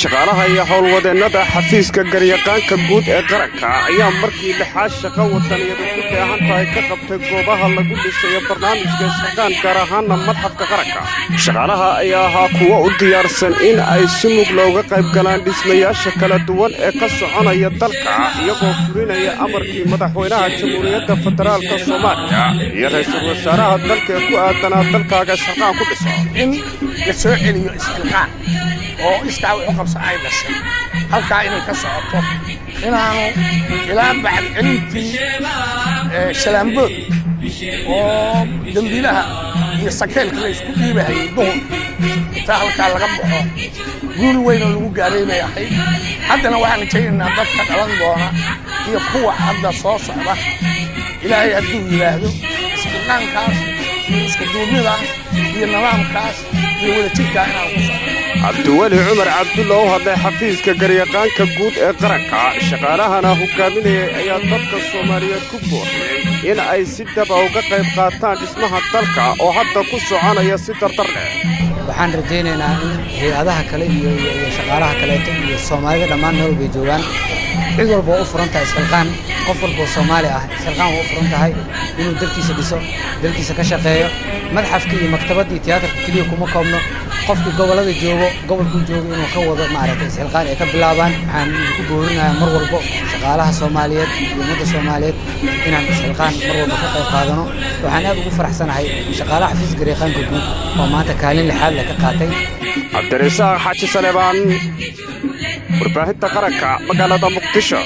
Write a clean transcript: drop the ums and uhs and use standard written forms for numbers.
Shaqaalaha iyo howlwadeennada xafiiska garyaqaanka guud ee qaranka ayaa markii lixaad shaqo wadaniyadu ku dheehan tahay ka qabtay goobaha lagu dhisayo barnaamijka Isxilqaan, gaar ahaanna Madxafka Qaranka. Shaqaalaha ayaa ahaa kuwo u diyaarsan in ay si mug looga qayb galaan dhismayaasha kala duwan ee ka soconaya dalka, iyagoo fulinaya amarkii madaxweynaha Jamhuuriyadda Federaalka Soomaaliya iyo ra'iisul wasaaraha dalka ee ku aadanaa dalkaaga isxilqaan ku dhiso. In la soo celiyo isxilqaan oo iskaa wax u qabso ay dhashay, halkaa inay ka socoto, inaanu ilaa bacad celintii shalaambood oo dambiilaha iyo sakeelka la isku dhiibahayay duhurkii intaa halkaa laga baxo, guul weyn oo lagu gaaray bay ahayd. Haddana waxaan rajaynaynaa dadka dhalan doona iyo kuwa hadda soo socda, Ilaahay hadduu yidhaahdo, isxilqaankaas iyo isku duubnidaas iyo nidaamkaas iyo wadajirkaa inaan ku socono. Cabdiweli Cumar Cabdulla oo hadlay xafiiska garyaqaanka guud ee qaranka, shaqaalahana hogaaminayay, ayaa dadka Soomaaliyeed ku booriyey in ay si daba uga qayb qaataan dhismaha dalka oo hadda ku soconaya si dardar leh. Waxaan rajaynaynaa in hay'adaha kale iyo shaqaalaha kaleeto iyo Soomaalida dhammaan meel walbay joogaan, cid walba waa u furan tahay isxilqaan. Qof walboo Soomaali ah isxilqaan waa u furan tahay inuu dalkiisa dhiso, dalkiisa ka shaqeeyo. Madxafka iyo maktabadda iyo tiyaatarka keliya kuma koobno. Qofkii gobollada joogo, gobolkuu joogo inuu ka wado, maaragtay, isxilqaan ay ka bilaabaan. Waxaan idinku boorinayaa mar walbo shaqaalaha Soomaaliyeed iyo ummadda Soomaaliyeed inaan isxilqaan mar walba ka qayb qaadano. Waxaan aad ugu faraxsanahay shaqaalaha xafiiska garyaqaanka guud oo maanta kaalin lixaad leh ka qaatay. Cabdirasaaq Xaaji Saleebaan, Warbaahinta Qaranka, magaalada Muqdisho.